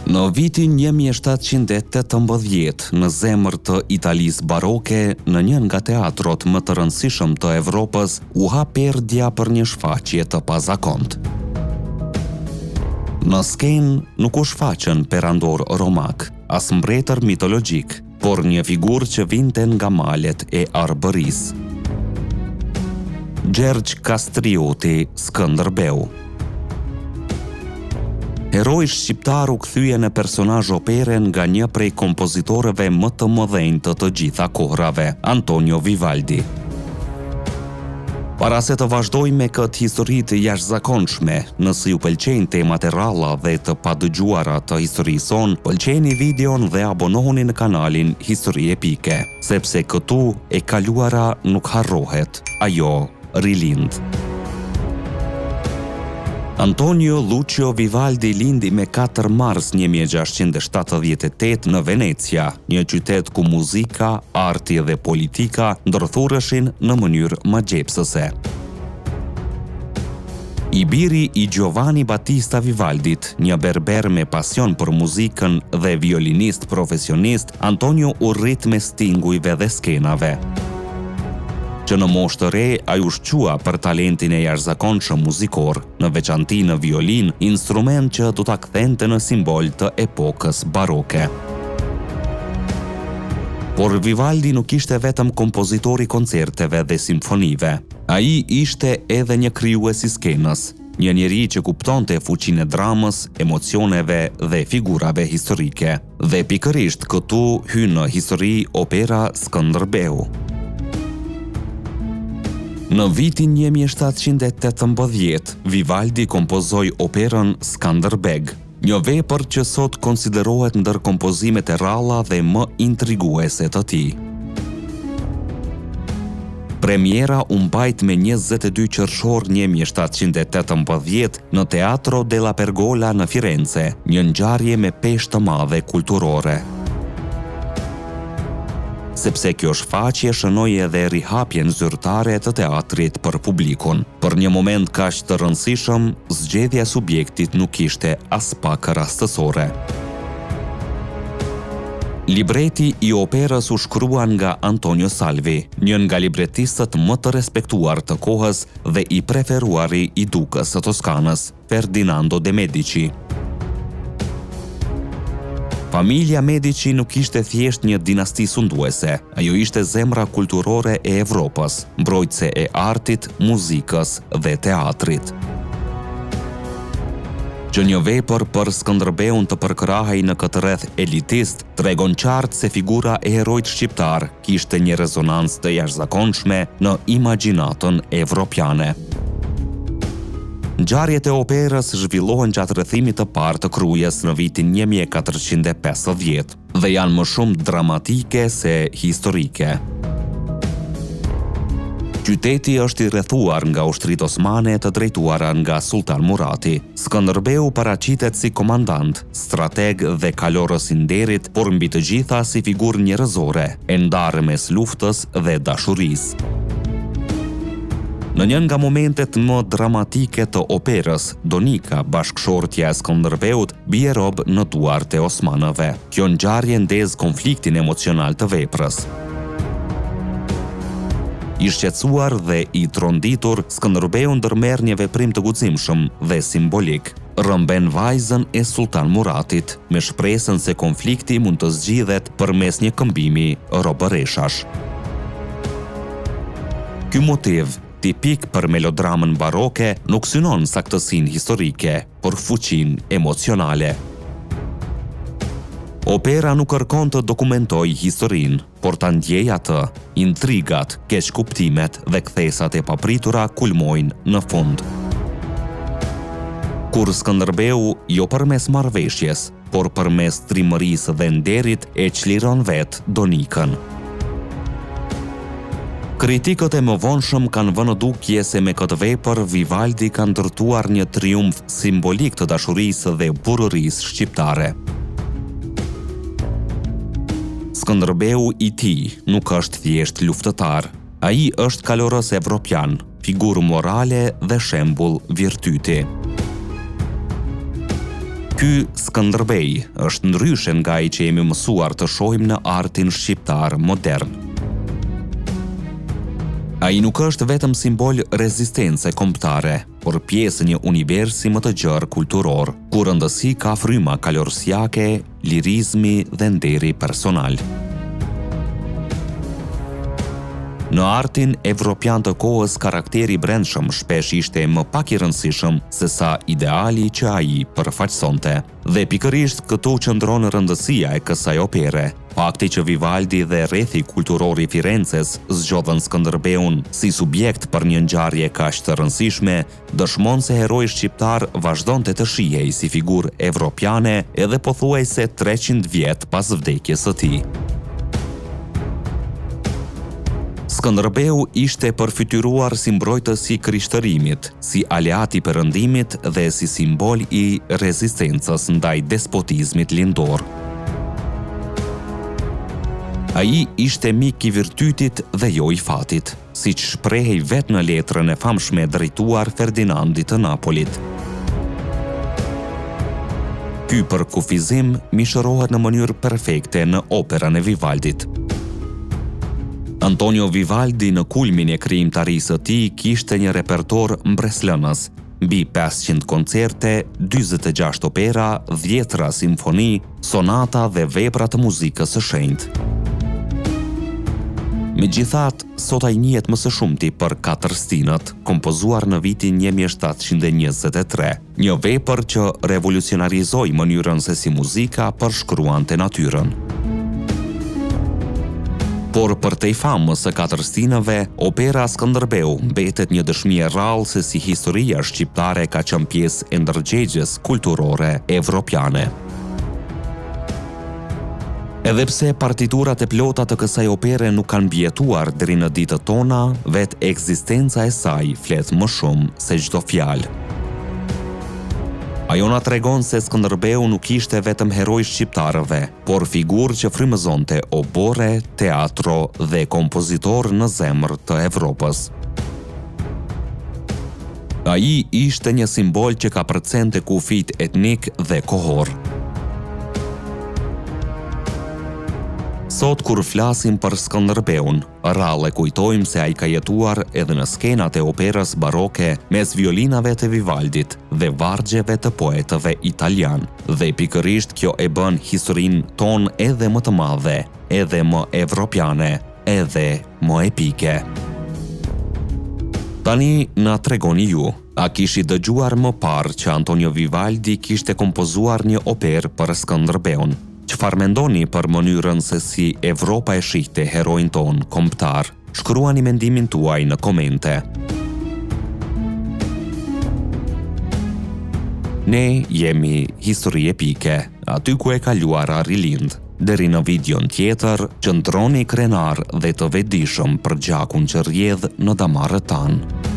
Në vitin 1718, në zemër të Italisë baroke, në një nga teatrot më të rëndësishëm të Evropës, u hap perdja për një shfaqje të pazakontë. Në skenë nuk u shfaqën perandorë romakë, as mbretër mitologjikë, por një figurë që vinte nga malet e Arbërisë. Gjergj Kastrioti Skënderbeu. Heroi shqiptar u kthye në personazh opere nga një prej kompozitorëve më të mëdhenj të të gjitha kohërave, Antonio Vivaldi. Para se të vazhdojmë me këtë histori të jashtëzakonshme, nëse ju pëlqejnë temat e rralla dhe të padëgjuara të historisë sonë, pëlqeni videon dhe abonohuni në kanalin Histori Epike, sepse këtu e kaluara nuk harrohet, ajo rilind. Antonio Lucio Vivaldi lindi me 4 mars 1678 në Venecia, një qytet ku muzika, arti dhe politika ndërthureshin në mënyrë magjepsëse. I biri i Giovanni Battista Vivaldit, një berber me pasion për muzikën dhe violinist profesionist, Antonio u rrit mes tingujve dhe skenave. Që në moshë të re, ai u shqua për talentin e jashtëzakonshëm muzikor, në veçanti në violinë, instrument që do ta kthente në simbol të epokës baroke. Por Vivaldi nuk ishte vetëm kompozitor i koncerteve dhe simfonive. Ai ishte edhe një krijues i skenës, një njeri që kuptonte fuqinë e dramës, emocioneve dhe figurave historike. Dhe pikërisht këtu hyn në histori opera Skënderbeu. Në vitin 1718, Vivaldi kompozoi operën Skanderbeg, një vepër që sot konsiderohet ndër kompozimet e rralla dhe më intriguese të tij. Premiera u mbajt me 22 qershor 1718 në Teatro della Pergola në Firence, një ngjarje me peshë të madhe kulturore. Sepse kjo shfaqje shënoi edhe rihapjen zyrtare të teatrit për publikun. Për një moment kaq të rëndësishëm, zgjedhja e subjektit nuk ishte aspak rastësore. Libreti i operës u shkrua nga Antonio Salvi, një nga libretistët më të respektuar të kohës dhe i preferuari i dukës së Toskanës, Ferdinando de Medici. Familja Medici nuk ishte thjesht një dinasti sunduese, ajo ishte zemra kulturore e Evropës, mbrojtëse e artit, muzikës dhe teatrit. Që një vepër për Skënderbeun të përkrahej në këtë rreth elitist, tregon qartë se figura e heroit shqiptar kishte një rezonancë të jashtëzakonshme në imagjinatën evropiane. Ngjarjet e operës zhvillohen gjatë rrethimit të parë të Krujës në vitin 1450 dhe janë më shumë dramatike se historike. Qyteti është i rrethuar nga ushtritë osmane të drejtuara nga Sulltan Murati. Skënderbeu paraqitet si komandant, strateg dhe kalorës i nderit, por mbi të gjitha si figurë njerëzore, e ndarë mes luftës dhe dashurisë. Në një nga momentet më dramatike të operës, Donika, bashkëshortja e Skënderbeut, bie rob në duart e osmanëve. Kjo ngjarje ndez konfliktin emocional të veprës. I shqetësuar dhe i tronditur, Skënderbeu ndërmerr një veprim të guximshëm dhe simbolik. Rrëmben vajzën e Sulltan Muratit, me shpresën se konflikti mund të zgjidhet përmes një këmbimi robëreshash. Ky motiv, tipik për melodramën baroke, nuk synon saktësinë historike, por fuqinë emocionale. Opera nuk kërkon të dokumentojë historinë, por ta ndjejë atë, intrigat, keqkuptimet dhe kthesat e papritura kulmojnë në fund. Kur Skënderbeu, jo përmes marrëveshjes, por përmes trimërisë dhe nderit e çliron vetë Donikën. Kritikët e mëvonshëm kanë vënë në dukje se me këtë vepër Vivaldi ka ndërtuar një triumf simbolik të dashurisë dhe burrërisë shqiptare. Skënderbeu i tij nuk është thjesht luftëtar. Ai është kalorës evropian, figurë morale dhe shembull virtyti. Ky Skënderbej është ndryshe nga ai që jemi mësuar të shohim në artin shqiptar modern. Ai nuk është vetëm simbol rezistence kombëtare, por pjesë e një universi më të gjerë kulturor, ku rëndësi ka fryma kalorësiake, lirizmi dhe nderi personal. Në artin evropian të kohës karakteri i brendshëm shpesh ishte më pak i rëndësishëm sesa ideali që ai përfaqësonte. Dhe pikërisht këtu qëndron rëndësia e kësaj opere. Fakti që Vivaldi dhe rrethi kulturor i Firences zgjodhën Skënderbeun si subjekt për një ngjarje kaq të rëndësishme, dëshmon se heroi shqiptar vazhdonte të shihej si figurë evropiane edhe pothuajse 300 vjet pas vdekjes së tij. Skënderbeu ishte përfytyruar si mbrojtës i krishtërimit, si aleat i Perëndimit dhe si simbol i rezistencës ndaj despotizmit lindor. Ai ishte mik i virtytit dhe jo i fatit. siç shprehej vetë në letrën e famshme drejtuar Ferdinandit të Napolit. Ky përkufizim mishërohet në mënyrë perfekte në operën e Vivaldit. Antonio Vivaldi në kulmin e krijimtarisë së tij kishte një repertor mbresëlënës, mbi 500 koncerte, 46 opera, dhjetëra simfoni, sonata dhe vepra të muzikës së shenjtë. Megjithatë, sot ai njihet më së shumti për Katër stinët, kompozuar në vitin 1723, një vepër që revolucionarizoi mënyrën se si muzika përshkruante natyrën. Por përtej famës së Katër stinëve, opera Skënderbeu mbetet një dëshmi e rrallë se si historia shqiptare ka qenë pjesë e ndërgjegjes kulturore evropiane. Edhe pse partiturat e plota të kësaj opere nuk kanë mbijetuar deri në ditët tona, vetë ekzistenca e saj flet më shumë se çdo fjalë. Ajo na tregon se Skënderbeu nuk ishte vetëm hero i shqiptarëve, por figurë që frymëzonte oborre, teatro dhe kompozitorë në zemër të Evropës. Ai ishte një simbol që kapërcente kufijtë etnikë dhe kohorë. Sot kur flasim për Skënderbeun, rrallë e kujtojmë se ai ka jetuar edhe në skenat e operës baroke mes violinave të Vivaldit dhe vargjeve të poetëve italianë. Dhe pikërisht kjo e bën historinë tonë edhe më të madhe, edhe më evropiane, edhe më epike. Tani na tregoni ju, a kishit dëgjuar më parë që Antonio Vivaldi kishte kompozuar një operë për Skënderbeun? Çfarë mendoni për mënyrën se si Evropa e shihte heroin tonë kombëtar? Shkruani mendimin tuaj në komente. Ne jemi histori epike, aty ku e kaluara rilind. Deri në videon tjetër, qëndroni krenarë dhe të vetëdijshëm për gjakun që rrjedh në damarët tanë.